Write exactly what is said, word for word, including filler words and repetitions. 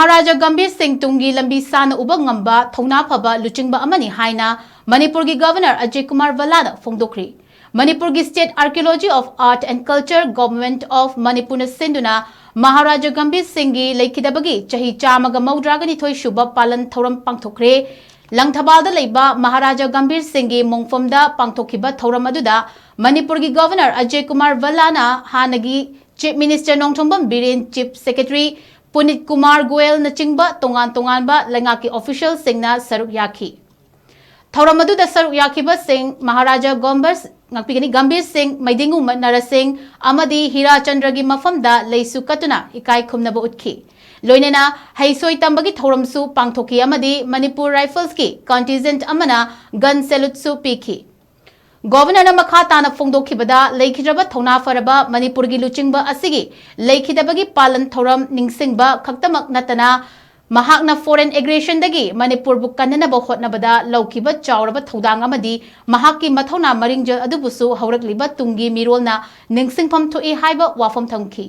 ꯃꯍꯥꯔꯥꯖꯥ ꯒꯝꯚꯤꯔ ꯁꯤꯡ ꯇꯨꯡꯒꯤ ꯂꯝꯕꯤ ꯁꯥꯡꯅ ꯎꯕ ꯉꯝꯕ ꯊꯧꯅꯥ ꯐꯕ ꯂꯨꯆꯤꯡꯕ ꯑꯃꯅꯤ ꯍꯥꯏꯅ ꯃꯅꯤꯄꯨꯔꯒꯤ ꯒꯚꯔꯅꯔ ꯑꯖꯌ ꯀꯨꯃꯥꯔ ꯚꯜꯂꯥꯅ ꯐꯣꯡꯗꯣꯛꯈ꯭ꯔꯤ꯫ ꯃꯅꯤꯄꯨꯔꯒꯤ State Archaeology of Art and Culture, Government of Manipurꯅ ꯁꯤꯟꯗꯨꯅ ꯃꯍꯥꯔꯥꯖꯥ ꯒꯝꯚꯤꯔ ꯁꯤꯡꯒꯤ ꯂꯩꯈꯤꯗꯕꯒꯤ ꯆꯍꯤ ꯆꯥꯝꯃꯒ ꯃꯧꯗ꯭ꯔꯥꯒ ꯅꯤꯊꯣꯏ ꯁꯨꯕ ꯄꯥꯂꯟ ꯊꯧꯔꯝ ꯄꯥꯡꯊꯣꯛꯈ꯭ꯔꯦ꯫ ꯂꯪꯊꯕꯥꯜꯗ ꯂꯩꯕ ꯃꯍꯥꯔꯥꯖꯥ ꯒꯝꯚꯤꯔ ꯁꯤꯡꯒꯤ ꯃꯣꯡꯐꯝꯗ ꯄꯥꯡꯊꯣꯛꯈꯤꯕ ꯊꯧꯔꯝ ꯑꯗꯨꯗ ꯃꯅꯤꯄꯨꯔꯒꯤ ꯒꯚꯔꯅꯔ ꯑꯖꯌ ꯀꯨꯃꯥꯔ ꯚꯜꯂꯥꯅ ꯍꯥꯟꯅꯒꯤ Chief Minister Nongthombam Biren, Chief Secretary ꯄꯨꯅꯤꯠ Kumar ꯒꯣꯌꯦꯜꯅꯆꯤꯡꯕ ꯇꯣꯉꯥꯟ ꯇꯣꯉꯥꯟꯕ ꯂꯩꯉꯥꯛꯀꯤ officialꯁꯤꯡꯅ ꯁꯔꯨꯛ ꯌꯥꯈꯤ꯫ ꯊꯧꯔꯝ ꯑꯗꯨꯗ ꯁꯔꯨꯛ ꯌꯥꯈꯤꯕꯁꯤꯡ ꯃꯍꯥꯔꯥꯖꯥ ꯒꯣꯝꯕꯔ, ꯉꯥꯛꯄꯤꯒꯅꯤ, ꯒꯝꯚꯤꯔ ꯁꯤꯡ, ꯃꯩꯗꯤꯡꯉꯨ ꯅꯔꯁꯤꯡ ꯑꯃꯗꯤ ꯍꯤꯔꯥꯆꯟꯗ꯭ꯔꯒꯤ ꯃꯐꯝꯗ ꯂꯩꯁꯨ ꯀꯠꯇꯨꯅ ꯏꯀꯥꯏ ꯈꯨꯝꯅꯕ ꯎꯠꯈꯤ꯫ ꯂꯣꯏꯅꯅ ꯍꯩꯁꯣꯏ ꯇꯝꯕꯒꯤ ꯊꯧꯔꯝꯁꯨ ꯄꯥꯡꯊꯣꯛꯈꯤ ꯑꯃꯗꯤ ꯃꯅꯤꯄꯨꯔ Riflesꯀꯤ contingent ꯑꯃꯅ gun saluteꯁꯨ ꯄꯤꯈꯤ꯫ ꯒꯣꯚꯔꯅꯔꯅ ꯃꯈꯥ ꯇꯥꯅ ꯐꯣꯡꯗꯣꯛꯈꯤꯕꯗ, ꯂꯩꯈꯤꯗ꯭ꯔꯕ ꯊꯧꯅꯥ ꯐꯔꯕ ꯃꯅꯤꯄꯨꯔꯒꯤ ꯂꯨꯆꯤꯡꯕ ꯑꯁꯤꯒꯤ ꯂꯩꯈꯤꯗꯕꯒꯤ ꯄꯥꯂꯟ ꯊꯧꯔꯝ ꯅꯤꯡꯁꯤꯡꯕ ꯈꯛꯇꯃꯛ ꯅꯠꯇꯅ, ꯃꯍꯥꯛꯅ foreign aggressionꯗꯒꯤ ꯃꯅꯤꯄꯨꯔꯕꯨ ꯀꯟꯅꯅꯕ ꯍꯣꯠꯅꯕꯗ ꯂꯧꯈꯤꯕ ꯆꯥꯎꯔꯕ ꯊꯧꯗꯥꯡ ꯑꯃꯗꯤ ꯃꯍꯥꯛꯀꯤ ꯃꯊꯧꯅꯥ ꯃꯔꯤꯡꯖꯦꯜ ꯑꯗꯨꯕꯨꯁꯨ ꯍꯧꯔꯛꯂꯤꯕ ꯇꯨꯡꯒꯤ ꯃꯤꯔꯣꯜꯅ ꯅꯤꯡꯁꯤꯡꯐꯝ ꯊꯣꯛꯏ ꯍꯥꯏꯕ ꯋꯥꯐꯝ ꯊꯝꯈꯤ꯫